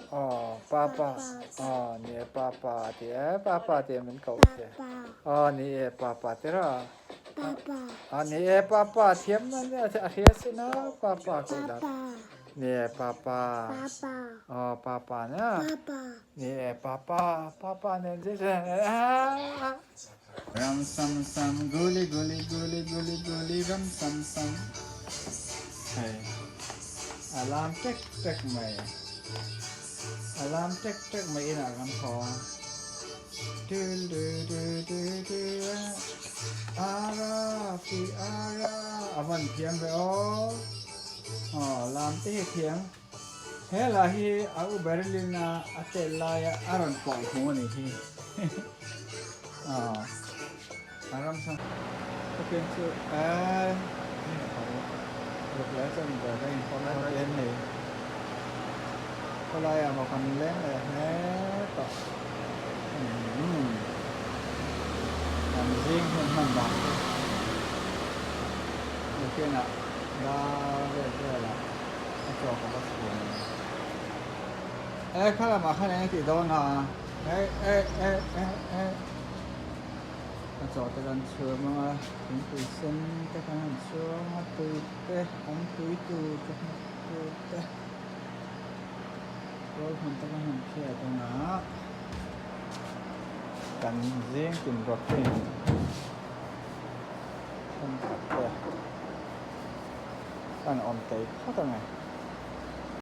Aw papa aw ni e papa a ti e papa tia min koh che aw ni e papa tira aw ni e papa thiam a hria sin a papa koh dan ni e papa aw papa nia ni e papa papa nen zir Ram sam sam guli guli guli guli guli ram sam sam hei a lam tek tek mai a lam tek tek mai inah kan haw a du du du du du ara fi ara a van thiam ve aw aw lam te hi thiam he lah hi a u Berlin a a tel laia a rawn pawh hmu a nih hi. Aw a ram sang ka pian chu eh ruk leh chuan ber ka inpawm a hian hei khawlai ah maw kan leng leh hle tawh umm kan zing hun hman dan chu weekend ah dar vel vel ah a chaw ka va chhun ang eh kha lamah khan eng a tih dawn a. Eh eh eh eh eh a chaw te kan chhum ang a thingpui sen te kan han chhung a tui te an tui tur te hmeh tur te kawl hmun te kan han phiat ang a kan zing tin routine thenkhat te kan awm thei phawt ang e.